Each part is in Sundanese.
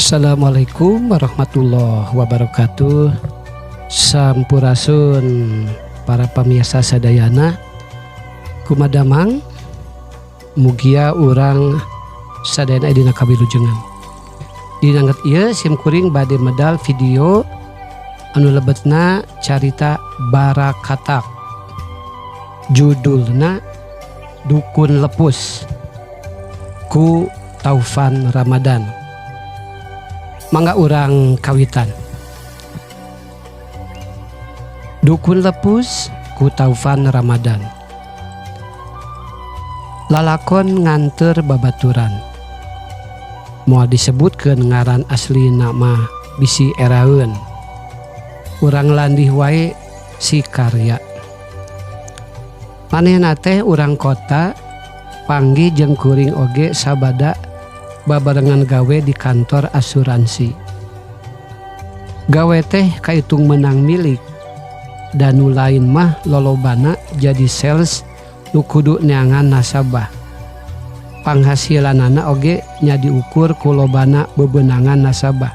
Assalamualaikum warahmatullahi wabarakatuh. Sampurasun para pamirsa sadayana. Kumaha damang? Mugia urang sadayana dina kawilujengan. Dina nget ieu sim kuring bade medal video anu lebetna carita Barakatak. Judulna Dukun Lepus ku Taufan Ramadan. Mangga urang kawitan. Dukun Lepus ku Taufan Ramadan. Lalakon nganteur babaturan. Moal disebutkeun ngaran aslina mah bisi eraeun. Urang landih wae si karya. Manehna teh urang kota panggih jeung kuring oge sabada babarengan gawe di kantor asuransi. Gawe teh kaitung menang milik dan nu lain mah lolobana jadi sales nu kudu neangan nasabah. Panghasilanana oge nya diukur ku lobana bebenangan nasabah.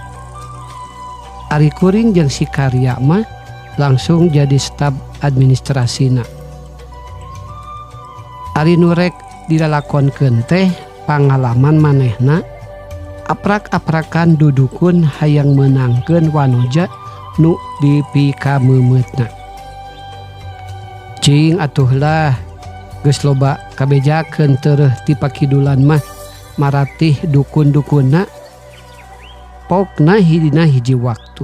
Ari kuring jeung si karya mah langsung jadi staf administrasina. Ari nu rek dilalakonkeun teh pangalaman manehna aprak-aprakan dudukun hayang meunangkeun wanoja nu dipikamemeutna. Cing atuh lah geus loba kabejakeun tereuh ti pakidulan mah maratih dukun-dukunna pokna hidina hiji waktu.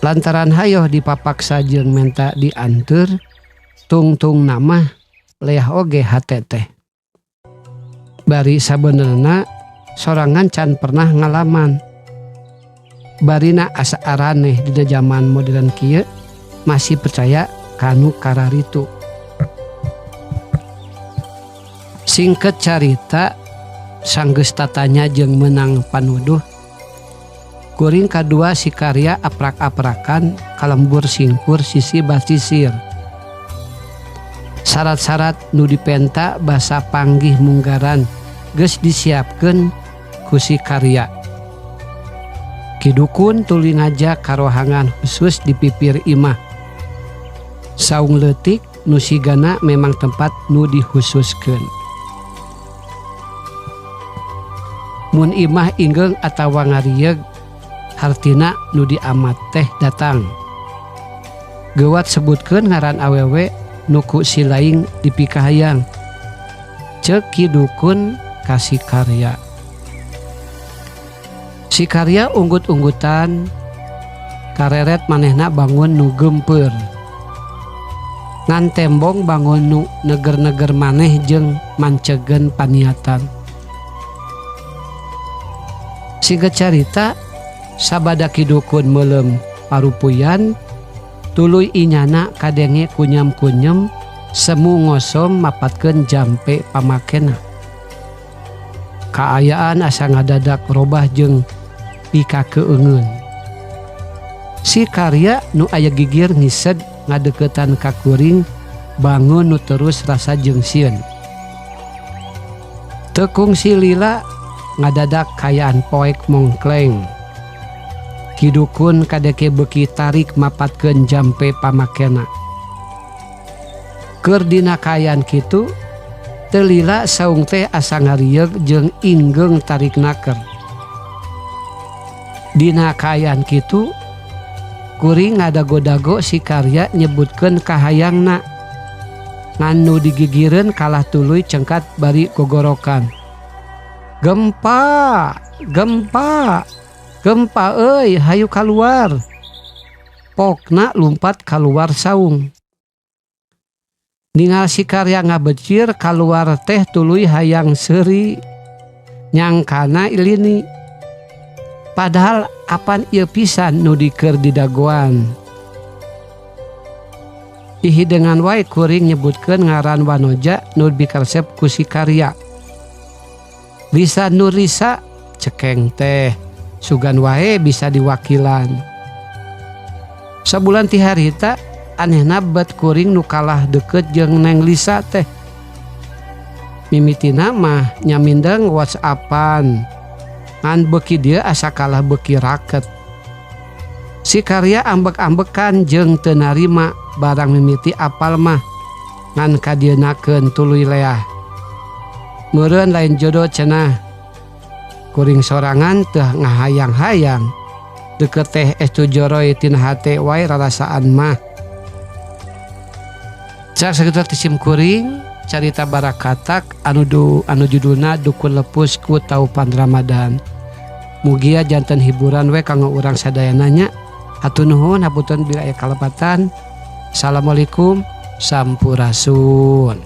Lantaran hayoh dipapaksa jeung menta dianteur tungtung nama leah oge hate teh. Bari sabenerna sorangan can pernah ngalaman. Barina asa araneh dina zaman modern kieu masih percaya kanu kararitu. Singkat carita sanggeus tatanya jeung meunang panuduh kuring kadua si karya aprak-aprakan kalembur singkur sisi basisir. Syarat-syarat nu dipenta basa panggih munggaran geus disiapkeun ku si karya. Ki dukun tuluy ngajak karohangan khusus di pipir imah. Saung leutik nu sigana memang tempat nu dihususkeun. Mun imah inggeung atawa ngarieug hartina nu diamat teh datang. Geuwat sebutkeun ngaran awewe nu ku si laing dipikahayang. Ceuk Ki Dukun ka si karya. Si karya unggut-unggutan kareret manehna bangun nu geumpeur. Ngan tembong bangun nu neger-neger maneh jeung mancegeun paniatan. Singkat carita sabada Ki Dukun meuleum parupuyan tuluy inyana kadenge kunyam-kunyem semu ngosom mapatkeun jampe pamakena. Kaayaan asa ngadadak robah jeung pikakeungeun. Si karya nu aya gigir ngised ngadeukeutan ka kuring bangun nu terus rasa jeung sieun. Teu kungsi lila ngadadak kayaan poek mongkleng. Ki Dukun kadeke beuki tarik mapatkeun jampe pamakena. Keur dina kaayaan kitu teu lila saung teh asa ngarieug jeung inggeung tarik naker. Dina kaayaan kitu kuring ngadago-dago si karya nyebutkeun kahayangna. Ngan nu digigireun kalah tuluy cengkat bari gogorokan. Gempa, gempa, gempa euy, hayu kaluar. Pokna lumpat kaluar saung. Ningal si karya ngabecir kaluar teh tuluy hayang seuri nyangkana ilini. Padahal apan ieu pisan nu dikeur didagoan. Ihidengan wae kuring nyebutkeun ngaran wanoja nu dikaresep ku si karya. Lisa Nurlisa cekeng teh sugan wae bisa diwakilan. Sabulan ti harita anehna bet kuring nu kalah deket jeung Neng Lisa teh. Mimitina mah nyamindeng WhatsAppan. Ngan beuki dieu asa kalah beuki raket. Si Karya ambek-ambekan jeung teu narima barang mimiti apal mah ngan kadieunakeun tuluy leah. Meureun lain jodo cenah. Kuring sorangan teu ngahayang-hayang. Deukeut teh estu joroy tina hate wae rarasaan mah. Cak sakitu ti sim kuring carita barakatak anu du, anu judulna Dukun Lepus ku Taupan Ramadan. Mugia janten hiburan we kanggo urang sadayana nya. Hatur nuhun, hapunten bila aya kalepatan. Assalamualaikum, sampurasun.